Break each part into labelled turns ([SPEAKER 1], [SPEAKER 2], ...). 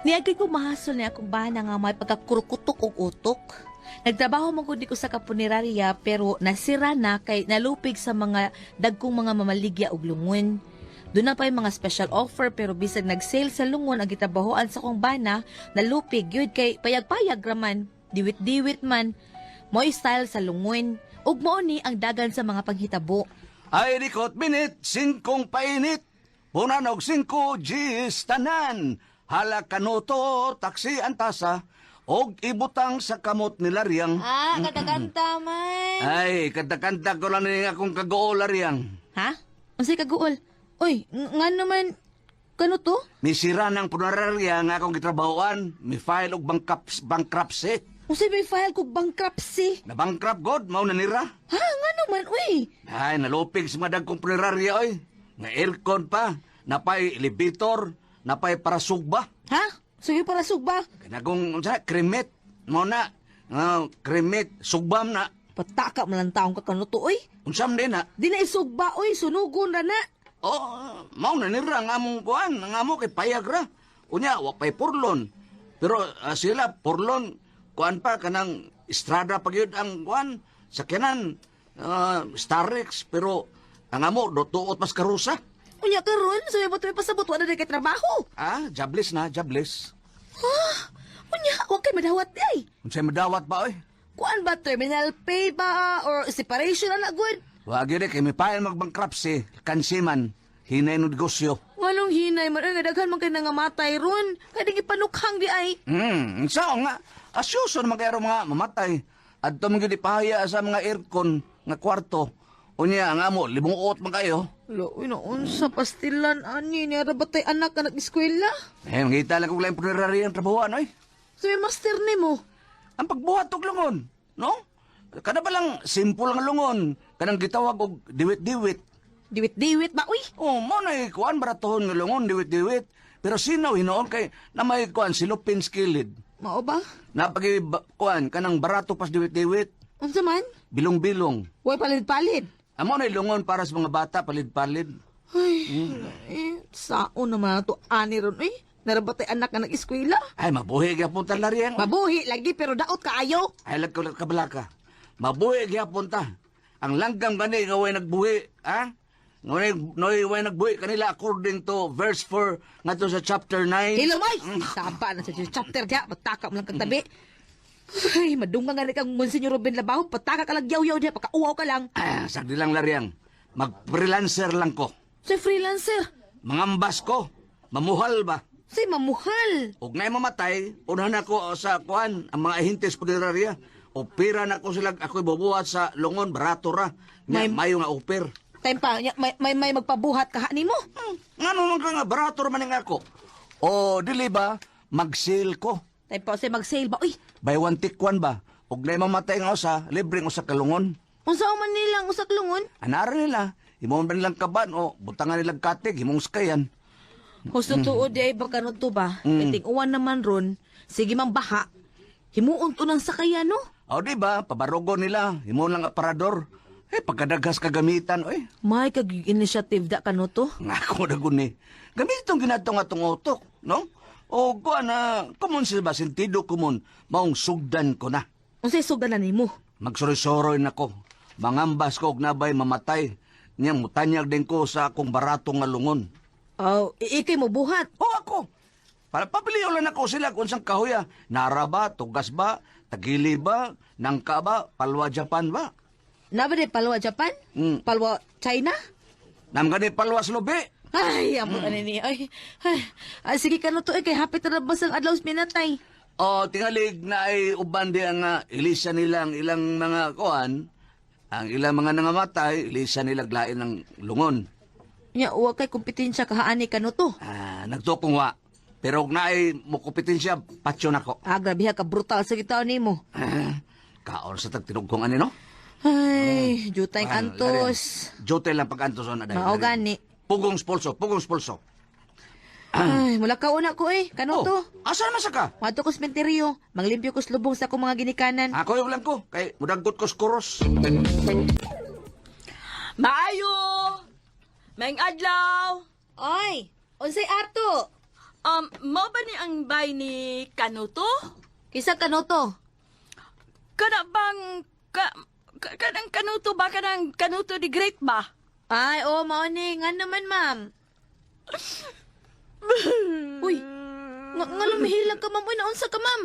[SPEAKER 1] Niagi ko mahasol ni akong bana nga may pagkakurukutok og utok. Nagtrabaho man gud ko sa kapunerarya pero nasira na kay nalupig sa mga dagkong mga mamaligya og lungon. Doon na pa yung mga special offer pero bisag nag-sale sa lungon ang gitabahoan sa kong bana, nalupig yun kay payag-payag raman, diwit-diwit man. Mo'y style sa lungon. Ug mao ni ang dagan sa mga panghitabo.
[SPEAKER 2] Ay likot minit, singkong painit. Punanog singko, G's tanan. Hala kanuto, taksi antasa. Og ibutang sa kamot ni Lariang.
[SPEAKER 1] Ah, kanta-kanta man.
[SPEAKER 2] Ay, kanta-kanta ko lang ni akong kagool, Lariang.
[SPEAKER 1] Ha? Unsay kaguol? Uy, nga naman kano to?
[SPEAKER 2] Misira ng punerarya nga akong gitrabahoan. Mi file og bankruptcy.
[SPEAKER 1] Unsay may file kog bankruptcy?
[SPEAKER 2] Na bankrupt god, mao na nira.
[SPEAKER 1] Ha, nga naman, uy.
[SPEAKER 2] Ay, nalupig sa mga dagkong punerarya, oy. Nga aircon pa, napay elevator, napay parasugba.
[SPEAKER 1] Ha? Sige para sugba.
[SPEAKER 2] Kanagong, unsa, kremit. Mao na, kremit, sugbam na.
[SPEAKER 1] Pataka man lang taong ka kano to, uy.
[SPEAKER 2] Unsam din na.
[SPEAKER 1] Di na isugba, uy. Sunugon ra na.
[SPEAKER 2] Oh, mao na nira ang among kuan, ang amo kay payag ra. Unya, wa pay purlon. Pero sila purlon, kuan pa kanang estrada pa gyud ang kuan, sakyanan Starex, pero ang amo do tuot mas karusa.
[SPEAKER 1] Unya karon, sabi mo may pasabot, wala na kay trabaho.
[SPEAKER 2] Ah, jobless na, jobless.
[SPEAKER 1] Ha? Unya, wa kay madawat di ay.
[SPEAKER 2] Unsay madawat ba oy?
[SPEAKER 1] Kuan ba, terminal pay ba, or separation na good?
[SPEAKER 2] Wa gyud eh, kay mipayan magbankruptcy, kansiman, hinay no negosyo.
[SPEAKER 1] Walong hinay man, uy, nga daghan man kay nangamatay ron. Kaya di gipanukhang di ay.
[SPEAKER 2] Sao nga? Asyuso naman kayo mga mamatay. Adto man gyud ipahaya sa mga aircon nga kwarto. Unya ang amo limuot man kayo.
[SPEAKER 1] Lo, uy, naunsa pastilan ani ni ara batay anak ka nag-eskwela.
[SPEAKER 2] Eh, mangita lang kog laing punerarya ang trabahoan oy.
[SPEAKER 1] So may master nimo.
[SPEAKER 2] Ang pagbuhat og lungon, no? Kada ba lang simple nga lungon, kanang gitawag og diwit-diwit.
[SPEAKER 1] Diwit-diwit ba uy?
[SPEAKER 2] Oh, mo na kuan baratohon nga lungon diwit-diwit. Pero sinaw hinoon kay na may kuan silupin skilid.
[SPEAKER 1] Mao ba?
[SPEAKER 2] Napagi kuan kanang barato pas diwit-diwit,
[SPEAKER 1] Unsa man?
[SPEAKER 2] bilong-bilong.
[SPEAKER 1] Way palid-palid.
[SPEAKER 2] Amo na lungon para sa mga bata palid-palid.
[SPEAKER 1] Ay, eh, sao naman to ani ron uy. Narabatay anak ka nag-eskwela.
[SPEAKER 2] Ay, mabuhi gyapon ta, Lariang.
[SPEAKER 1] Mabuhi lagi pero daot kaayo.
[SPEAKER 2] Ay, lag ka kabalaka. Mabuhi gyapon ta. Ang langgam gani nga way nagbuhi, ha? Ngoy noy way nagbuhi kanila according to verse 4 ngadto sa chapter 9.
[SPEAKER 1] Hilomay! Saba na sa chapter diya, pataka mo lang kang tabi. Ay, madunga nga ni kang Monsignor Ruben Labaho, pataka ka lang yaw-yaw diya, pakauwaw ka lang.
[SPEAKER 2] Ah, sagdi lang, Lariang. Mag-freelancer lang ko.
[SPEAKER 1] Say freelancer,
[SPEAKER 2] Mangambas ko. Mamuhal ba?
[SPEAKER 1] say mamuhal.
[SPEAKER 2] Ug nay mamatay, unahan ako sa kuan ang mga ahente sa punerarya. Opera na ko sila ako'y bubuhat sa lungon barato ra. Nya, mayo nga oper.
[SPEAKER 1] Time pa, nya, may magpabuhat ka nimo.
[SPEAKER 2] Ngano man ka nga barato ra man ning ako. O dili ba mag-sale ko?
[SPEAKER 1] Time pa, say mag-sale ba? Uy,
[SPEAKER 2] Buy one take one ba? Ug nay mamatay nga usa, libre usa ka lungon.
[SPEAKER 1] unsa man nilang usak lungon?
[SPEAKER 2] Anara nila, himon ba nilang kaban o butangan nilang katig, himong sakayan.
[SPEAKER 1] Husto tuod di ay baka nun to ba? Mm. Uwan naman ron, sige mang baha. Himuon to ng sakayan, no?
[SPEAKER 2] O di ba, pabarugo nila, himon lang aparador. Eh, pagkadagas kagamitan, oy.
[SPEAKER 1] May kag-initiative da kano to?
[SPEAKER 2] Nga ako na ni. Gamiton ginato nga tong utok, no? O kuan na, common sila ba, sentido common, maong sugdan ko na.
[SPEAKER 1] Unsay sugdan na nimo?
[SPEAKER 2] Magsuroy-suroy na ko. Mangambas ko og nabay mamatay. Nya mutanyag din ko sa akong barato nga lungon.
[SPEAKER 1] Oh, ikay mo buhat.
[SPEAKER 2] O ako. Para pabilio lang ako sila kung saan kahoya. Nara ba, tugas ba, tagili ba, nangka ba, palwa Japan ba?
[SPEAKER 1] Naba di palwa Japan? Palwa China?
[SPEAKER 2] Nam gani palwa sa lubi.
[SPEAKER 1] Ay, amo ani ni. Ay, ay, ay, sige kano to eh, kay hapit na ba sang adlaw sa minatay.
[SPEAKER 2] O tingalig na ay uban di ang ilisa nilang ilang mga kuan, ang ilang mga nangamatay, ilisa nila lain ng lungon.
[SPEAKER 1] Nya uwa kay kompetensya kahaani kano to.
[SPEAKER 2] Ah, nagtukong wa. Pero og naay mo kompetensya, patsyon ako.
[SPEAKER 1] Ah, grabe ha, ka brutal sa gitaw nimo.
[SPEAKER 2] Ah, kaon sa tagtinugkong ani no?
[SPEAKER 1] Ay, jutay
[SPEAKER 2] Ah,
[SPEAKER 1] antos.
[SPEAKER 2] Jutay lang pag-antos na dahil.
[SPEAKER 1] Mao gani.
[SPEAKER 2] Pugong spolso, pugong spolso.
[SPEAKER 1] Ay, mula ka una ko eh. Kano
[SPEAKER 2] Oh,
[SPEAKER 1] to?
[SPEAKER 2] asa naman sa ka?
[SPEAKER 1] Madto ko sa sementeryo. Manglimpyo ko sa lubong sa akong mga ginikanan.
[SPEAKER 2] Ako yung lang ko, kay mudaggot ko sa kuros.
[SPEAKER 3] Maayo! Maing adlaw!
[SPEAKER 1] Oy, unsay ato?
[SPEAKER 3] Mao ba ni ang bay ni Kanuto?
[SPEAKER 1] Kinsa Kanuto?
[SPEAKER 3] Kana bang kanang Kanuto ba, kanang Kanuto the Great ba?
[SPEAKER 1] Ay, oh, mao ni. Nga naman, ma'am. Uy, nga lumihilag ka, ma'am. Uy, naunsa ka, ma'am?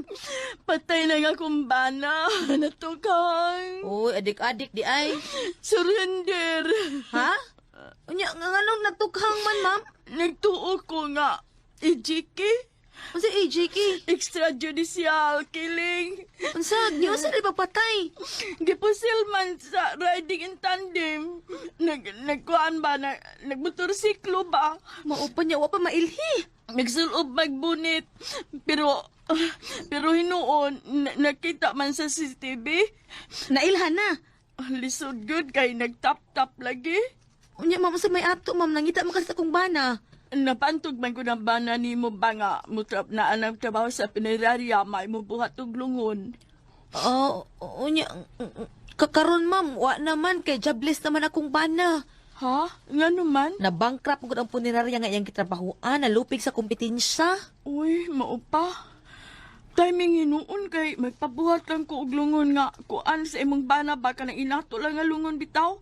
[SPEAKER 3] Patay na nga akong bana. Natukang.
[SPEAKER 1] Uy, adik-adik di ay.
[SPEAKER 3] Surrender.
[SPEAKER 1] Ha? Unya, nga nganong nagtukhang man, ma'am?
[SPEAKER 3] Nagtuo ko nga. EJK?
[SPEAKER 1] Unsa AJK?
[SPEAKER 3] Extrajudicial killing.
[SPEAKER 1] Unsa? Giunsa di pagpatay?
[SPEAKER 3] Gipusil man sa riding in tandem. Nagkuan ba? Nagmotorsiklo ba?
[SPEAKER 1] Mao pa niya, wa pa mailhi.
[SPEAKER 3] Nagsulob magbunit. Pero, pero hinuon, nakita man sa CCTV.
[SPEAKER 1] Nailhan na.
[SPEAKER 3] Lisod good kay nagtap-tap lagi.
[SPEAKER 1] Unya, ma'am, unsa may ato, ma'am? Nangita man kasi akong bana.
[SPEAKER 3] Napantog man ko ng bana nimo ba nga mutrap na anang trabaho sa punerarya, may mo buhat og lungon.
[SPEAKER 1] Oh, unya, kakaron, ma'am, wa naman kay jobless naman akong bana.
[SPEAKER 3] Ha? Nga naman?
[SPEAKER 1] Na bankrupt gud ang punerarya nga iyang gitrabahoan, nalupig sa kompetensya.
[SPEAKER 3] Uy, mao pa. Timing hinuon kay magpabuhat lang ko og lungon nga kuan sa imong bana ba kanang inato lang nga lungon bitaw.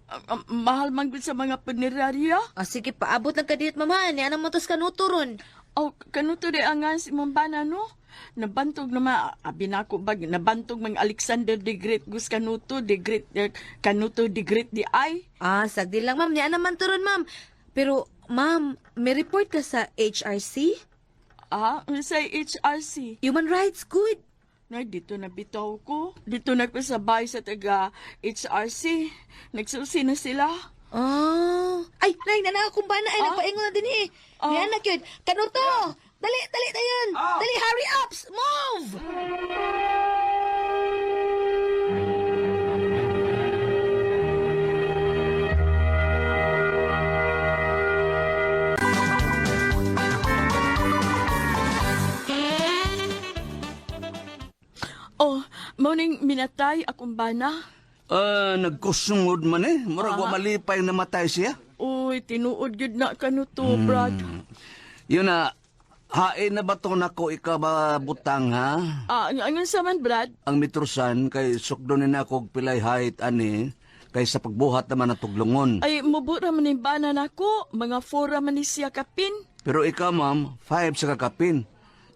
[SPEAKER 3] Ah, ah, mahal man gud sa mga punerarya.
[SPEAKER 1] Ah, sige, paabot lang ka dito, ma'am, ha? Ni anang motos kanuto ron.
[SPEAKER 3] Aw, kanuto di ang nga si imong bana no? Nabantog naman, abi na ako bag, nabantog mang Alexander the Great gus kanuto, the Great, kanuto the Great di ay.
[SPEAKER 1] Ah, sagdi lang, ma'am. Ni anang man to ron, ma'am. Pero, ma'am, may report ka sa HRC?
[SPEAKER 3] Ah, sa HRC.
[SPEAKER 1] Human Rights, good.
[SPEAKER 3] Nay, dito na bitaw ko. Dito na ko sa bahay sa taga HRC. Nagsusi na sila.
[SPEAKER 1] Ah. Ay, nay, nana akong bana. Ay,
[SPEAKER 3] Ah?
[SPEAKER 1] nagpaingon na din eh.
[SPEAKER 3] Ah.
[SPEAKER 1] Ni anak yun. Kanuto! Dali, dali, dayon! Dali, hurry up! Move!
[SPEAKER 3] Oh, morning minatay akong bana.
[SPEAKER 2] Ah, nagkusungod man eh. Murag wa malipay namatay siya.
[SPEAKER 3] Uy, tinuod gyud na kanuto, Brad.
[SPEAKER 2] Yun na, hain na ba to nako ikaw ba butang ha?
[SPEAKER 3] Ah, angon sa man, Brad?
[SPEAKER 2] Ang mitrusan kay sukdo ni nako og pilay height ani kay sa pagbuhat naman na tuglungon.
[SPEAKER 3] Ay, mubura man yung bana nako. Mga fora man ni siya kapin.
[SPEAKER 2] Pero ikaw ma'am, 5 sa kakapin.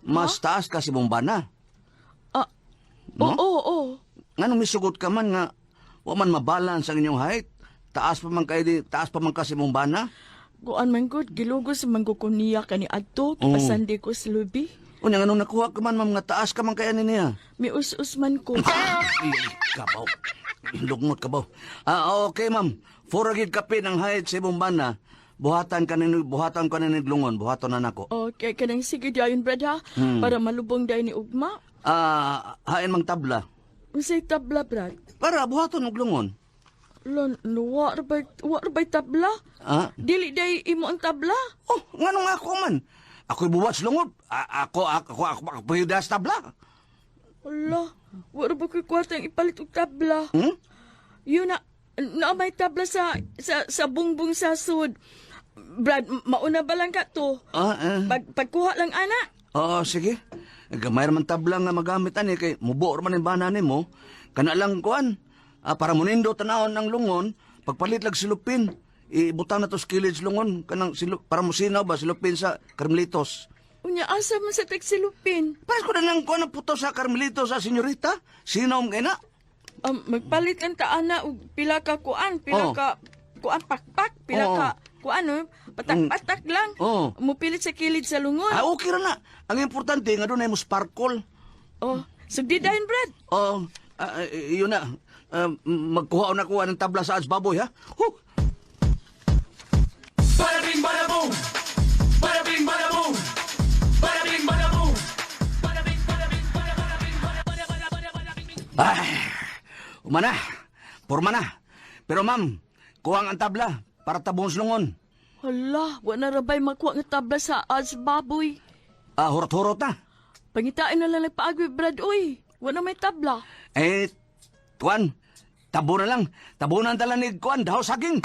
[SPEAKER 2] Mas taas ka si mong bana.
[SPEAKER 3] Ah,
[SPEAKER 2] No?
[SPEAKER 3] oo, oo, oo.
[SPEAKER 2] Nganong misugot ka man nga wa man mabalance ang inyong height. Taas pa man kay di, taas pa man ka si mong bana.
[SPEAKER 3] Kuan man gud, gilugos man ko niya kani adto, pasandi ko sa lubi.
[SPEAKER 2] Unya nganong nakuha ka man ma'am nga taas ka man kay ani niya.
[SPEAKER 3] Mius-us man ko.
[SPEAKER 2] Ay, kabaw. Lugnot kabaw. Ah, okay ma'am. Fura gid kapin ang height sa imong bana. Buhatan ka ni lungon, buhaton na nako.
[SPEAKER 3] Okay, kanang sige dayon, Brad, ha? Para malubong dayon ni Ugma.
[SPEAKER 2] Ah, hain mang tabla.
[SPEAKER 3] Unsay tabla, Brad?
[SPEAKER 2] Para buhaton og lungon.
[SPEAKER 3] Lon, wa ra bay, wa ra bay tabla?
[SPEAKER 2] Ah?
[SPEAKER 3] Dili day imo ang tabla?
[SPEAKER 2] Oh, nganong ako man? Ako'y buwat sa lungod. Ako, ako, ako, ako, ako, sa tabla.
[SPEAKER 3] Ala, wa ra ba ko'y kwarta ang ipalit og tabla?
[SPEAKER 2] Hmm?
[SPEAKER 3] Yun na, na may tabla sa bungbong sa sud. Brad, mauna ba lang ka to?
[SPEAKER 2] Ah, eh.
[SPEAKER 3] Pagkuha lang, ana.
[SPEAKER 2] Oo, sige. Gamay man tabla nga magamit ani kay mubo man ang bana nimo. Kana lang kuan. Ah, para munindo tanawon ang lungon, pagpalit lag silupin. Ibutang na to sa kilid sa lungon kanang para musinaw ba silupin sa Carmelitos.
[SPEAKER 3] Unya, asa man sa tagsilupin?
[SPEAKER 2] Pares ko na lang kuan ang puto sa Carmelitos sa senyorita. Sinaw mo kay na.
[SPEAKER 3] Magpalit lang ta, ana, og pila ka kuan, pila
[SPEAKER 2] Oh.
[SPEAKER 3] ka kuan pakpak, pila
[SPEAKER 2] Oo.
[SPEAKER 3] ka kuan, no? Patak-patak lang.
[SPEAKER 2] Oo.
[SPEAKER 3] Mupilit sa kilid sa lungon.
[SPEAKER 2] Ah, okay ra na. Ang importante nga doon ay mo sparkle.
[SPEAKER 3] Oh, sugdi dayon, Brad.
[SPEAKER 2] Oh, ah, yun na. Ah, magkuha na kuha ng tabla sa Ads Baboy, ha? Huh!
[SPEAKER 4] Bada bing, bada boom. Bada bing, bada boom. Bada bing, bada boom. Bada bing, bada bing, bada bada bing, bada bada bada bada bada bing, bing.
[SPEAKER 2] Ah, umana. Porma na. Pero ma'am, kuha ang tabla para tabong lungon.
[SPEAKER 3] Hala, wa na rabay makuha nga tabla sa Ads Baboy.
[SPEAKER 2] Ah, hurot-hurot na.
[SPEAKER 3] Pangitain na lang nagpaagwi, Brad, uy. Wa na may tabla.
[SPEAKER 2] Eh, kuan, tabo na lang. Tabo na ang dala ni kuan, daw saging.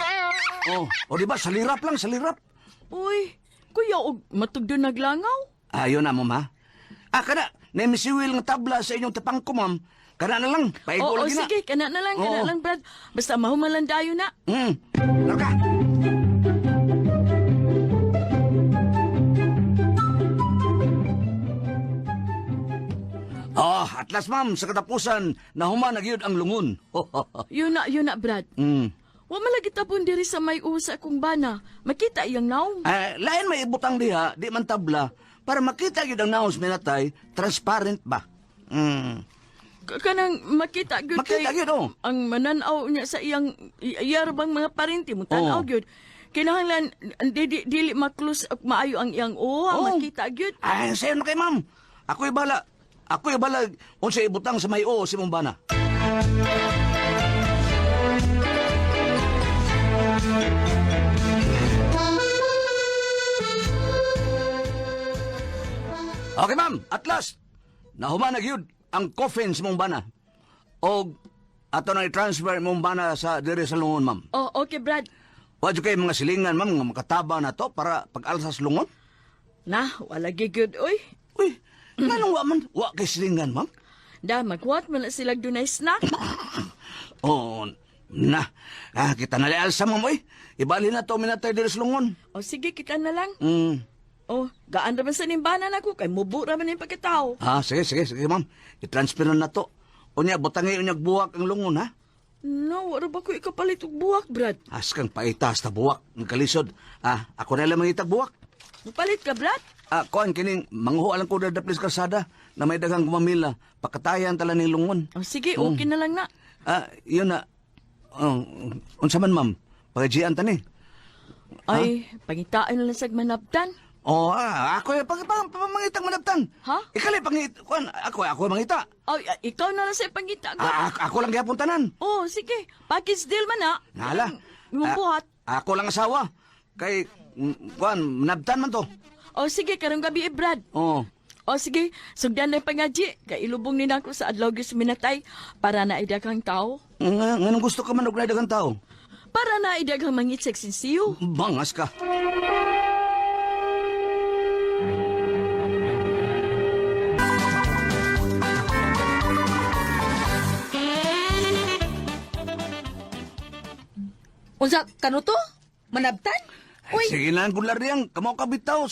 [SPEAKER 2] Oh, o di ba, salirap lang, salirap.
[SPEAKER 3] Uy, Kuya og matugdo naglangaw.
[SPEAKER 2] Ayon na, ma'am, ha? Ah, kana, na misiwil nga tabla sa inyong tapangko, ma'am. Kana na lang, paigo
[SPEAKER 3] Oo,
[SPEAKER 2] lagi na.
[SPEAKER 3] sige, kana na lang, kana
[SPEAKER 2] Oo.
[SPEAKER 3] lang, Brad. Basta mahumalan dayo na.
[SPEAKER 2] Larga. Oh, atlas ma'am, sa katapusan, nahuman na gyud ang lungon.
[SPEAKER 3] Yun na, Brad. Wa man lagi tapon diri sa may usa akong bana. Makita iyang naong.
[SPEAKER 2] Ah, lain may ibutang diha, di man tabla, para makita gyud ang naos minatay, transparent ba?
[SPEAKER 3] Kanang makita gyud
[SPEAKER 2] Makita
[SPEAKER 3] kay
[SPEAKER 2] gyud, oh.
[SPEAKER 3] ang mananaw niya sa iyang iya ra bang mga parente mo tan-aw
[SPEAKER 2] Oh.
[SPEAKER 3] gyud. Kinahanglan di, di, dili ma-close up maayo ang iyang uha,
[SPEAKER 2] Oh.
[SPEAKER 3] makita gyud.
[SPEAKER 2] Ay, sayo na kay ma'am. Ako'y bala. Ako'y bala unsa ibutang sa may o si mong bana. Okay, ma'am. At last, nahuman na gyud ang coffin sa mong bana. Og ato na i-transfer mong bana sa dire sa lungon, ma'am.
[SPEAKER 3] Oh, okay, Brad.
[SPEAKER 2] Wa jud kay mga silingan, ma'am, nga makataba na to para pag-alsa sa lungon.
[SPEAKER 3] Na, wala gyud oy.
[SPEAKER 2] Uy, nganong wa man? Wa kay silingan, ma'am?
[SPEAKER 3] Da magwat man na sila dunay snack.
[SPEAKER 2] Oo, na. Ah, kita na alsa, ma'am, oy. Ibali na to, minatay diri sa lungon.
[SPEAKER 3] O sige, kita na lang. Oh, gaan ra man sa nimbana nako kay mubo ra man ning pagkatao.
[SPEAKER 2] Ah, sige, sige, sige, ma'am. I-transfer na to. Unya, butangi unyag buwak ang lungon, ha?
[SPEAKER 3] No, wala ba ko ikapalit og buwak, Brad?
[SPEAKER 2] Askang paitas ta buwak, ng kalisod. Ah, ako na lang mangitag buwak.
[SPEAKER 3] Mupalit ka, Brad?
[SPEAKER 2] Ah, kuan kining manguho lang ko dadaplis kalsada na may daghang gumamila. Pakatayan tala ning lungon.
[SPEAKER 3] O sige, okay na lang na.
[SPEAKER 2] Ah, yun na. Oh, unsa man, ma'am? Pagajian ta ni.
[SPEAKER 3] Ay, pangitain na lang sa manabtan.
[SPEAKER 2] Oh, ah, ako yung pag, pag, pag, mangitang manabtan.
[SPEAKER 3] Ha?
[SPEAKER 2] Ikali, pangit, kuan, ako, ako mangita.
[SPEAKER 3] Ay, ah, ikaw na lang sa pangita.
[SPEAKER 2] Ah, ako, ako lang gihapon tanan.
[SPEAKER 3] Oh, sige. Package deal man na.
[SPEAKER 2] Hala.
[SPEAKER 3] Imong
[SPEAKER 2] Ah,
[SPEAKER 3] buhat.
[SPEAKER 2] Ako lang asawa. Kay, kuan, manabtan man to.
[SPEAKER 3] Oh, sige, karong gabi, eh, Brad.
[SPEAKER 2] Oh.
[SPEAKER 3] O sige, sugdan na yung pangadji. Kay ilubong ni nako sa adlaw gyud sa minatay para na idaghang tao.
[SPEAKER 2] Nga, nganong gusto ka man og daghang tao?
[SPEAKER 3] Para na idaghang mangitsek sinsiyo.
[SPEAKER 2] Bangas ka.
[SPEAKER 1] Unsa kanuto? Manabtan?
[SPEAKER 2] Ay,
[SPEAKER 1] Uy,
[SPEAKER 2] sige lang, gular diyang. Kamo ka bitaw.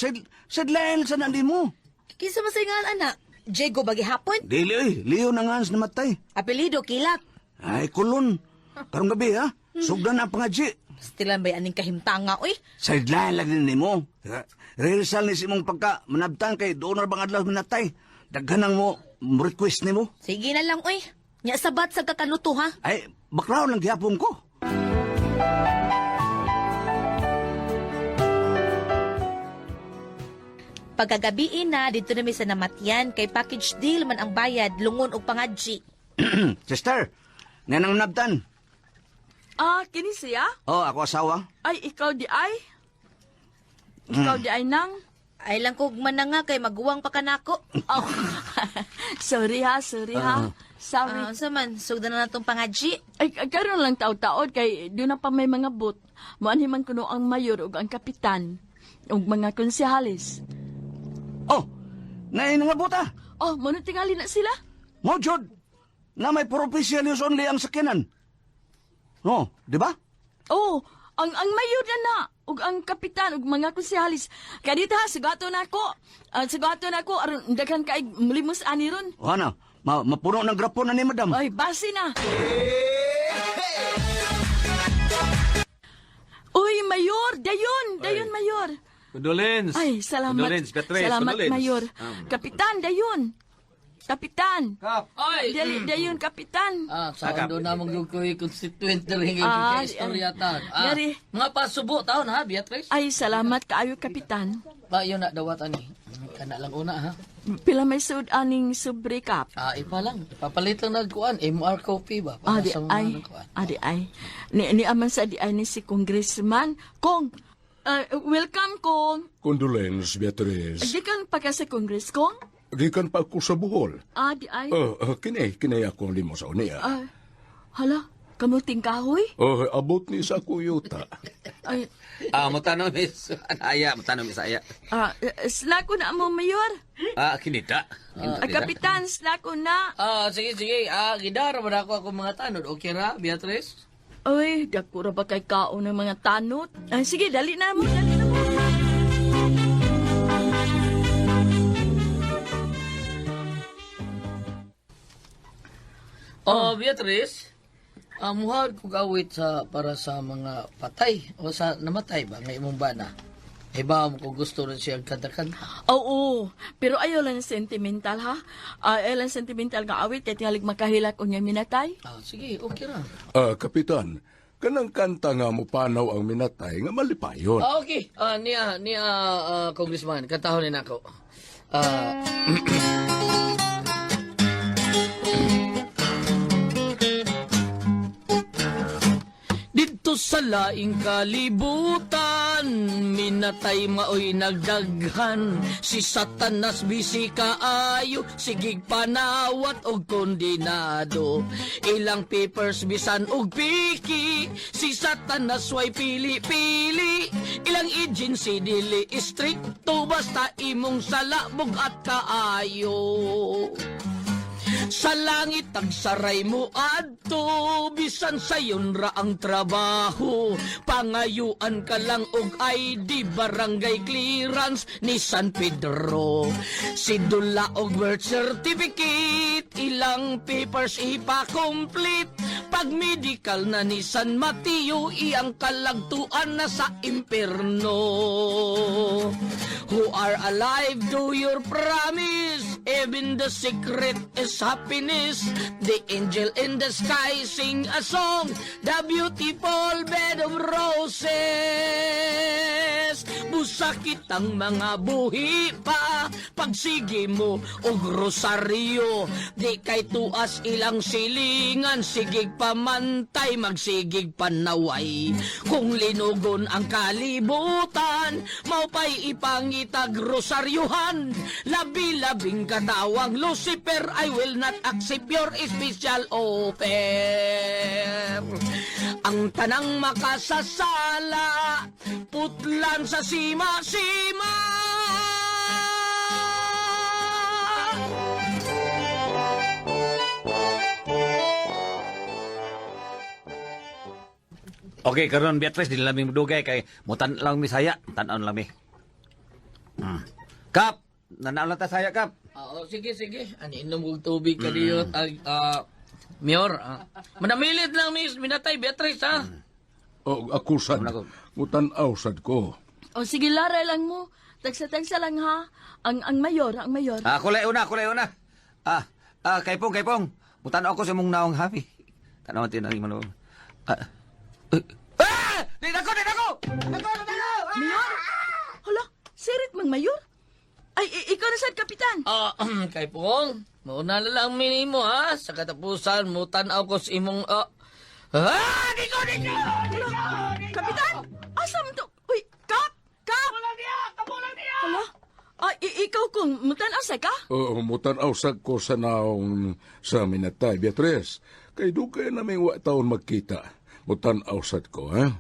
[SPEAKER 2] Sidlain sa nandi mo.
[SPEAKER 1] kinsa man sa ingan ana? Diego ba gihapon?
[SPEAKER 2] Dili, oy. Leo na nga sa namatay.
[SPEAKER 1] Apelyido kilat.
[SPEAKER 2] Ay, kulon. Karong gabi, ha? Sugdan ang pangadji.
[SPEAKER 1] Stilan bay aning kahimtanga uy.
[SPEAKER 2] Sideline lang din nimo. Rehearsal ni si mong pagka manabtan kay doon na bang adlaw manatay. Daghan ang mo request nimo.
[SPEAKER 1] Sige na lang uy. Nya sabat sa kakanuto ha.
[SPEAKER 2] Ay, bakraw lang gihapon ko.
[SPEAKER 1] Pagkagabiin na dito na mi sa namatyan kay package deal man ang bayad lungon og pangadji.
[SPEAKER 2] Sister, nanang manabtan.
[SPEAKER 3] Ah, kini siya?
[SPEAKER 2] Oh, ako asawa.
[SPEAKER 3] Ay, ikaw di ay? Ikaw di ay nang?
[SPEAKER 1] Ay lang kog mananga kay maguwang pa kanako.
[SPEAKER 3] Oh. Sorry ha, sorry ha. Sorry.
[SPEAKER 1] Ah, unsa man sugdan na natong pangadji.
[SPEAKER 3] Ay, karon lang taod-taod kay doon na pa may mga bot. Moanhi man kuno ang mayor ug ang kapitan ug mga konsehales.
[SPEAKER 2] Oh, naay nga buta.
[SPEAKER 3] Oh, mo na tingali na sila.
[SPEAKER 2] Mo jud na may provincial use only ang sakyanan. Oh, di ba?
[SPEAKER 3] Oh, ang mayor na na ug ang kapitan ug mga konsehales. Kadita ha, sugato na ako. Ah, sugato na ako aron daghan kay limos ani ron.
[SPEAKER 2] O ano, mapuno ng grapon na ni madam.
[SPEAKER 3] Ay, base na. Uy, mayor, dayon, dayon mayor.
[SPEAKER 5] Condolence.
[SPEAKER 3] Ay, salamat.
[SPEAKER 5] Condolence, Beatrice.
[SPEAKER 3] Salamat,
[SPEAKER 5] Condolence.
[SPEAKER 3] Mayor. Kapitan, dayon. Kapitan.
[SPEAKER 5] Kap. Ay!
[SPEAKER 3] Dali, dayon, kapitan.
[SPEAKER 6] Ah, sa doon na mong ko'y constituent na rin
[SPEAKER 3] Ah,
[SPEAKER 6] kay istorya ta. Ah,
[SPEAKER 3] Yari.
[SPEAKER 6] mga pasubo taon ha, Beatrice.
[SPEAKER 3] Ay, salamat kaayo, kapitan.
[SPEAKER 6] Ba, yun na dawatan ni. Kana lang una ha.
[SPEAKER 3] Pila may sud aning sobre kap.
[SPEAKER 6] Ah, ipa lang. Ipapalit lang nagkuan MR coffee ba para
[SPEAKER 3] Adi
[SPEAKER 6] sa mga
[SPEAKER 3] ay,
[SPEAKER 6] nagkuan.
[SPEAKER 3] adi ay. Ni aman sa di ay ni si Congressman. Kong, welcome, Kong.
[SPEAKER 7] Condolence, Beatrice.
[SPEAKER 3] Gikan pa ka sa Congress, Kong?
[SPEAKER 7] Gikan pa ako sa Bohol.
[SPEAKER 3] Adi ay.
[SPEAKER 7] Oh, kini, kini ako limo sa unia.
[SPEAKER 3] Ah, hala, Kamuting kahoy?
[SPEAKER 7] Oh, abot ni sa akong yuta.
[SPEAKER 3] Ay,
[SPEAKER 5] Ah, mutanaw miss. Aya, mutanaw miss aya.
[SPEAKER 3] Snack ko na mo, Mayor.
[SPEAKER 5] Ah, kinita.
[SPEAKER 3] Ay, Kapitan, snack ko na.
[SPEAKER 6] Sige, sige. Gidara ba na ako akong mga tanod? Okay ra, Beatrice?
[SPEAKER 3] Ay, dako ra ba kay kaon ng mga tanot? Ay, sige, dali na mo, dali na mo.
[SPEAKER 6] Oh, Beatrice. Muhag kog awit sa para sa mga patay o sa namatay ba nga imong bana. Eh ba mo kung gusto rin siya kanta-kanta.
[SPEAKER 3] Oo, pero ayaw lang sentimental ha. Ayaw lang sentimental nga awit kay tingalig makahilak unya minatay.
[SPEAKER 6] Sige, okay ra.
[SPEAKER 7] Kapitan, kanang kanta nga mo panaw ang minatay nga malipayon.
[SPEAKER 6] Okay. Niya niya congressman, kantahon ni nako. Dito sa laing kalibutan, minatay maoy nagdaghan. Si Satanas bisi kaayo, sigig panawat og kondinado. Ilang papers bisan og piki, si Satanas way pili-pili. Ilang agency dili istrikto, basta imong salabog at kaayo. Sa langit tagsaray mo adto, bisan sayon ra ang trabaho. Pangayuan ka lang og ID, barangay clearance ni San Pedro. Sidula og birth certificate, ilang papers ipa-complete. Pag medical na ni San Mateo, iyang kalagtuan na sa impierno. Who are alive, do your promise. Even the secret is happiness. The angel in the sky sing a song, the beautiful bed of roses. Busakit ang mga buhi pa, pagsige mo og rosaryo. Di kay tuas ilang silingan, sigig pamantay, magsigig panaway. Kung linugon ang kalibutan, maupay ipangitag rosaryohan. Labi-labing katawang Lucifer, I will not accept your special offer. Ang tanang makasasala, putlan sa sima-sima.
[SPEAKER 5] Okay, karon Beatrice, dili lang mi dugay kay mutan lang mi saya, tan-on lang mi. Kap, nanaon lang ta saya, Kap.
[SPEAKER 6] Oo, sige, sige. Ano, inom kong tubig ka diyo. Mayor, manamilit lang, miss. Minatay, Beatrice, ha?
[SPEAKER 7] Oh, ako sad.
[SPEAKER 5] Ako.
[SPEAKER 7] Mutanaw sad ko.
[SPEAKER 3] O sige, laray lang mo. Tagsa-tagsa lang ha. Ang mayor, ang mayor.
[SPEAKER 5] Kulay una, kulay una. Kay Pong. Mutan-aw ko sa imong naong happy. Tanaw tin ang imong. Di na ko, di na ko. Nako, di na ko.
[SPEAKER 3] Mayor? Hala, sirit mang mayor? Ay, ikaw na sad, Kapitan.
[SPEAKER 6] Kay Pong, mauna na lang minimo, ha? Sa katapusan, mutanaw ko sa imong. Di ko, di ko!
[SPEAKER 3] Hala, Kapitan, asa man to? Uy, Kap! Kap! Kamulang niya! Kamulang niya! Hala, ay, ikaw kung mutan-asa ka?
[SPEAKER 7] Oo, mutanaw sad ko sa naong sa minatay, Beatrice. Kay dugay na may wa taon magkita. Mutanaw sad ko, ha?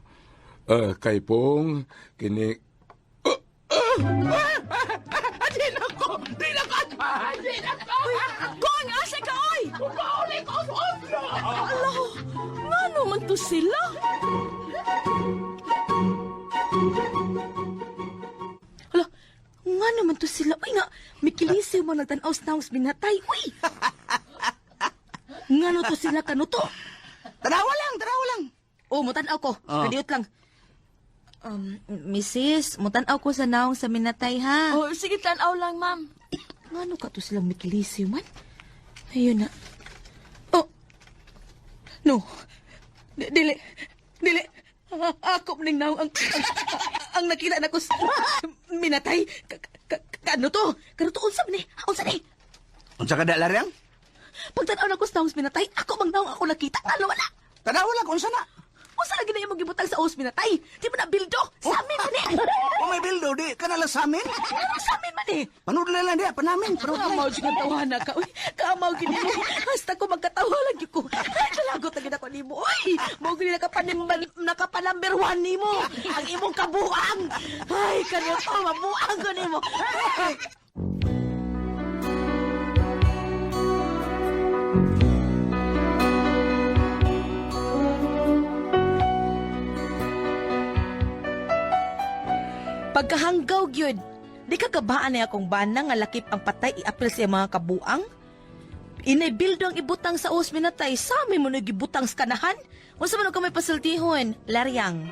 [SPEAKER 7] Kay Pong, kini.
[SPEAKER 3] Uy, Kong, asa ka, oy! Ala, ngano man to sila?
[SPEAKER 1] Hala, nga naman to sila. Uy nga, mikilisiw mo nagtanaw sa naong binatay. Uy! Nga no to sila kano to?
[SPEAKER 2] Tanawa lang, tanawa lang.
[SPEAKER 1] Oh, mutanaw ko.
[SPEAKER 2] Oh.
[SPEAKER 1] Kadiot lang. Mrs., mutanaw ko sa naong sa minatay, ha?
[SPEAKER 3] Oh, sige, tanaw lang, ma'am.
[SPEAKER 1] Ngano ka to silang mikilisiw man? Ayun na. Oh! No. Dili. Dili. Ako ning naong ang nakita na ko sa minatay. Kano to? Kano to? Unsa man ni? Unsa ni?
[SPEAKER 2] Unsa ka dalaryang?
[SPEAKER 1] Pagtanaw na ko sa naong sa minatay, ako mang naong ako nakita. Ano wala?
[SPEAKER 2] Tanawa lang unsa na.
[SPEAKER 1] Unsa lagi gina imong gibutang sa os minatay. Di mo na bildo. Sa amin man eh.
[SPEAKER 2] Kung may bildo, di ka na lang sa amin.
[SPEAKER 1] Sa amin man eh.
[SPEAKER 2] Panudlay lang diya, panamin. Panudlay.
[SPEAKER 1] Kamaw jud ang tawana ka. Uy, kamaw gini mo. Hasta ko magkatawa lagi ko. Ay, kalagot na gid ako nimo. Uy, mao gini nakapanumber one nimo. Ang imong kabuang. Ay, kanyo to, mabuang ko nimo. Ay. Pagkahanggaw gyud, di ka kabaan na akong bana nga lakip ang patay iapil sa iyang mga kabuang. Inay bildo ang ibutang sa os minatay, sa amin mo nagibutang sa kanahan. Unsa man og may pasultihon, Laryang.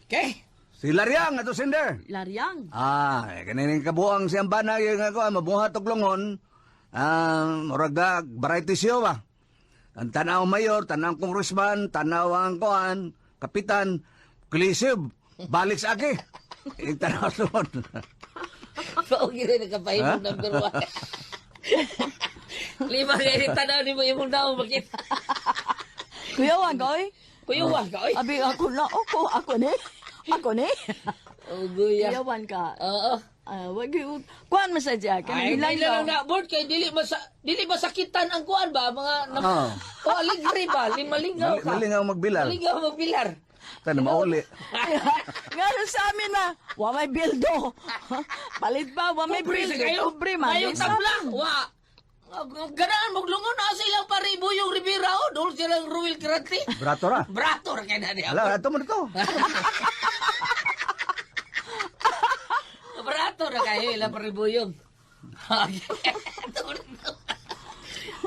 [SPEAKER 6] Okay.
[SPEAKER 2] Si Lariang, ato sender.
[SPEAKER 3] Laryang.
[SPEAKER 2] Ah, kanining kabuang siyang bana yung ako, mabuhat og lungon. Ah, murag na, variety show ba? Ang tanaw mayor, tanaw congressman, tanaw ang kuan, kapitan, kulisib, balik sa aki. Yung tanaw sa lungon.
[SPEAKER 6] Paugin rin nagkapahimong number one. Lima kayo ni tanaw ni mo imong naong makita.
[SPEAKER 3] Kuya wag oy.
[SPEAKER 6] Kuya ka, oy.
[SPEAKER 3] Abi ako na ako ako ni. Ako ni.
[SPEAKER 6] Oh, guya.
[SPEAKER 3] Kuyawan ka.
[SPEAKER 6] Oo.
[SPEAKER 3] Ah, wag yung kuan man sa diya.
[SPEAKER 6] Ay,
[SPEAKER 3] Kanang
[SPEAKER 6] dili lang na board kay dili masa dili masakitan ang kuan ba mga
[SPEAKER 2] Oo.
[SPEAKER 6] oh, aligre ba limalingaw ka.
[SPEAKER 2] Malingaw magbilar.
[SPEAKER 6] Malingaw magbilar.
[SPEAKER 2] Tana mauli.
[SPEAKER 3] Nga sa amin na, wa may bildo. Palit ba, wa may
[SPEAKER 6] Pobre sa
[SPEAKER 3] bildo.
[SPEAKER 6] kayo.
[SPEAKER 3] Pobre man.
[SPEAKER 6] Mayong tabla. Wa. Ganaan maglungon na sa ilang paribo yung Rivera o dol silang Ruel Grante.
[SPEAKER 2] Brato ra.
[SPEAKER 6] Brato ra kay na niya.
[SPEAKER 2] Ala, ato mo na to.
[SPEAKER 6] Brato ra kayo ilang paribuyong.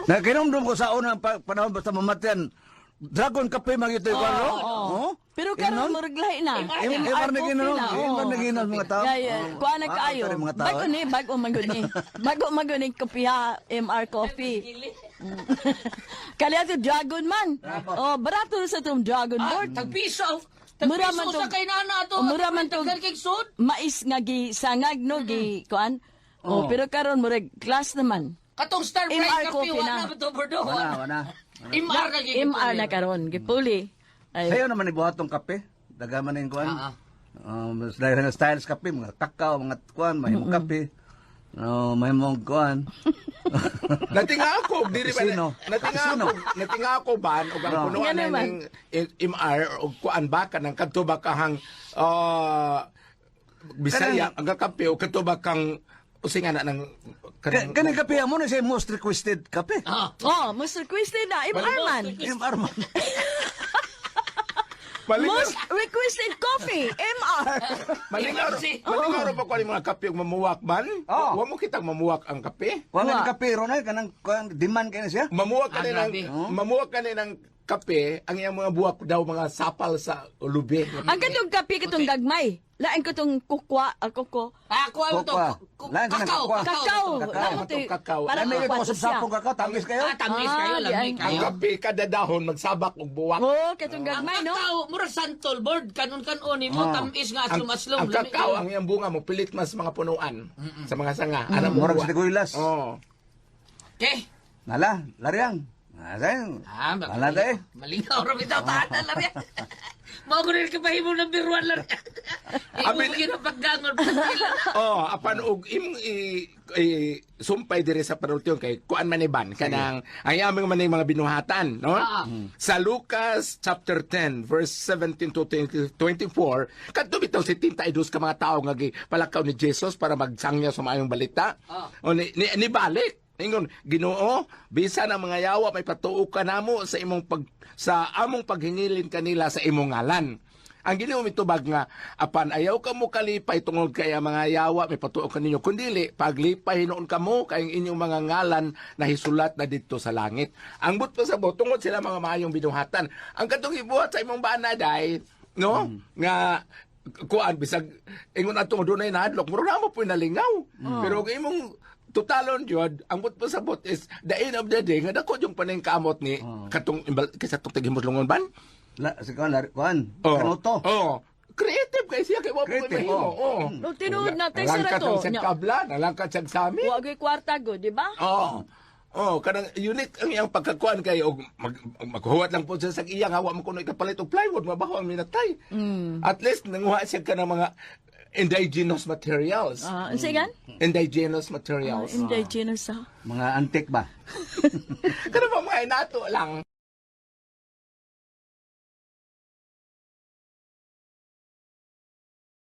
[SPEAKER 2] Nakinomdom ko sa unang panahon basta mamatayan. Dragon Cafe man ito yung no? Oh?
[SPEAKER 3] Pero karon murag lahi na.
[SPEAKER 2] MR na ginon,
[SPEAKER 3] coffee
[SPEAKER 2] MR na ginon mga tao.
[SPEAKER 3] Yeah, yeah.
[SPEAKER 2] Oh.
[SPEAKER 3] Kuha na
[SPEAKER 2] Ah,
[SPEAKER 3] kaayo.
[SPEAKER 2] sorry, mga tao,
[SPEAKER 3] Bago
[SPEAKER 2] eh.
[SPEAKER 3] ni, bago man gud ni. Bago man gud ni kape ha, MR coffee. Kali ato dragon man. Oh, barato sa tong dragon board.
[SPEAKER 6] Tagpiso.
[SPEAKER 3] Mura man
[SPEAKER 6] Tagpiso sa
[SPEAKER 3] tong-
[SPEAKER 6] kay nana ato.
[SPEAKER 3] Oh, mura man tong-
[SPEAKER 6] Daghan kay sud.
[SPEAKER 3] Mais nga gi sangag no gi kuan. Oh, pero karon murag class naman.
[SPEAKER 6] Katong Star
[SPEAKER 3] MR
[SPEAKER 6] Pride kape
[SPEAKER 3] coffee
[SPEAKER 6] wa
[SPEAKER 3] na.
[SPEAKER 6] na ba to bordo?
[SPEAKER 2] Wala, wala.
[SPEAKER 6] MR na gyud.
[SPEAKER 3] MR na karon gipuli. Ay,
[SPEAKER 2] Sayo naman ibuhat tong kape. Dagaman na yung kuan.
[SPEAKER 6] Ah,
[SPEAKER 2] Dahil nga styles kape, mga kakao, mga kuan, mahimong kape. Oh, mahimong kuan.
[SPEAKER 7] Natinga ako, diri ba
[SPEAKER 2] Sino?
[SPEAKER 7] natinga
[SPEAKER 2] Sino?
[SPEAKER 7] ako, natinga ako ban og ang
[SPEAKER 2] No.
[SPEAKER 7] punuan
[SPEAKER 3] Nga
[SPEAKER 7] na
[SPEAKER 3] naman.
[SPEAKER 7] ning MR og kuan ba kanang kadto ba kahang Bisaya ang kape o kadto ba kang usinga na ng kanang
[SPEAKER 2] Kaning kape mo na siya most requested kape.
[SPEAKER 6] Ah.
[SPEAKER 3] Oh, most requested na MR man.
[SPEAKER 2] MR man.
[SPEAKER 7] Malingaw,
[SPEAKER 3] Most requested coffee, MR.
[SPEAKER 7] malingaw, malingaw ra ba ko ni mga kape og mamuwak ban?
[SPEAKER 2] Oo.
[SPEAKER 7] Wa mo kitang mamuwak ang kape?
[SPEAKER 2] Wa nga kape ron ay kanang kuan demand kay na siya.
[SPEAKER 7] Mamuwak ka
[SPEAKER 6] Ah,
[SPEAKER 7] ng
[SPEAKER 6] grabe.
[SPEAKER 7] mamuwak ka ng kape, ang iyang mga buwak daw mga sapal sa lubi.
[SPEAKER 3] Ang katong kape katong gagmay. Lain katong kukwa, ah, kuko.
[SPEAKER 6] Ah, kuha mo to.
[SPEAKER 2] Kokwa.
[SPEAKER 6] Kakao.
[SPEAKER 2] Lain ka ng kokwa.
[SPEAKER 3] Kakao.
[SPEAKER 2] Kakao.
[SPEAKER 3] Lain to-
[SPEAKER 7] Kakao.
[SPEAKER 3] Parang
[SPEAKER 2] Lami kay
[SPEAKER 3] kokwa
[SPEAKER 2] ko
[SPEAKER 3] to siya.
[SPEAKER 2] sapong kakao, tamis kayo.
[SPEAKER 6] Ah, tamis
[SPEAKER 3] Ah,
[SPEAKER 6] kayo,
[SPEAKER 3] di
[SPEAKER 6] lami
[SPEAKER 3] ay.
[SPEAKER 7] Ang
[SPEAKER 6] kayo.
[SPEAKER 7] kape kada dahon magsabak og buwak.
[SPEAKER 3] Oh, katong
[SPEAKER 6] Ang
[SPEAKER 3] gagmay no.
[SPEAKER 6] kakao, murag santol board, kanon-kanon nimo
[SPEAKER 2] Ah.
[SPEAKER 6] tamis nga
[SPEAKER 7] Ang,
[SPEAKER 6] aslom-aslom.
[SPEAKER 7] ang
[SPEAKER 6] lami
[SPEAKER 7] kakao,
[SPEAKER 6] kayo.
[SPEAKER 7] ang iyang bunga mo pilit mas mga punuan sa mga sanga. Ana mo
[SPEAKER 2] Murag
[SPEAKER 7] buwak.
[SPEAKER 2] sa tiguilas.
[SPEAKER 7] Oo.
[SPEAKER 6] Okay.
[SPEAKER 2] Nala, lariang. Ah, sayang.
[SPEAKER 6] Ah,
[SPEAKER 2] Wala tayo.
[SPEAKER 6] Malingaw ra bitaw tanan lang yan. Mao ko rin kapahimo ng biruan lang. Imo
[SPEAKER 7] Abi-
[SPEAKER 6] mo ginapaggangon pagkila.
[SPEAKER 7] Oh, apan og imong i sumpay diri sa panultion kay kuan man ni ban kanang ang aming man ni mga binuhatan, no?
[SPEAKER 6] Ah.
[SPEAKER 7] Sa Lucas chapter 10 verse 17 to 20, 24, kadto bitaw si 32 ka mga tawo nga gipalakaw ni Jesus para magsangya sa maayong balita.
[SPEAKER 6] Ah.
[SPEAKER 7] O ni balik. Ingon, Ginoo, bisan ang mga yawa may patuo ka namo sa imong pag sa among paghingilin kanila sa imong ngalan. Ang Ginoo mitubag nga apan ayaw ka mo kalipay tungod kay ang mga yawa may patuo ka ninyo kundili paglipay hinuon kamo kay ang inyong mga ngalan na hisulat na didto sa langit. Ang but pa sa tungod sila mga maayong binuhatan. Ang katong ibuhat sa imong bana day, no? Nga kuan bisag ingon ato dunay nahadlok murag na mo po'y nalingaw. Pero kung imong totalon jud ang but pa sa bot is the end of the day nga dako yung paningkamot ni katong kaysa tong tighimos lungon ban.
[SPEAKER 2] La, si kuan, lari, kuan.
[SPEAKER 7] Oo.
[SPEAKER 2] Kanuto.
[SPEAKER 7] Oo. Creative kay siya kay wa po
[SPEAKER 2] Creative,
[SPEAKER 7] mahimo.
[SPEAKER 2] oh.
[SPEAKER 7] Oh.
[SPEAKER 3] No, tinuod na, tay, sir,
[SPEAKER 7] Nalangkat
[SPEAKER 3] ato.
[SPEAKER 7] ang siyang
[SPEAKER 3] Nya.
[SPEAKER 7] kabla, nalangkat siyang sami.
[SPEAKER 3] Wa gyud kwarta go, di ba?
[SPEAKER 7] Oo. Oh, kanang unique ang iyang pagkakuan kay og maghuwat lang po siya sa iyang hawa mo kuno ikapalit og plywood, mabaho ang minatay. At least nanguha siya kanang mga indigenous materials.
[SPEAKER 3] Ah, unsa gan?
[SPEAKER 7] Indigenous materials.
[SPEAKER 3] Indigenous ah.
[SPEAKER 2] Mga antik ba?
[SPEAKER 7] Kana ba mga inato lang.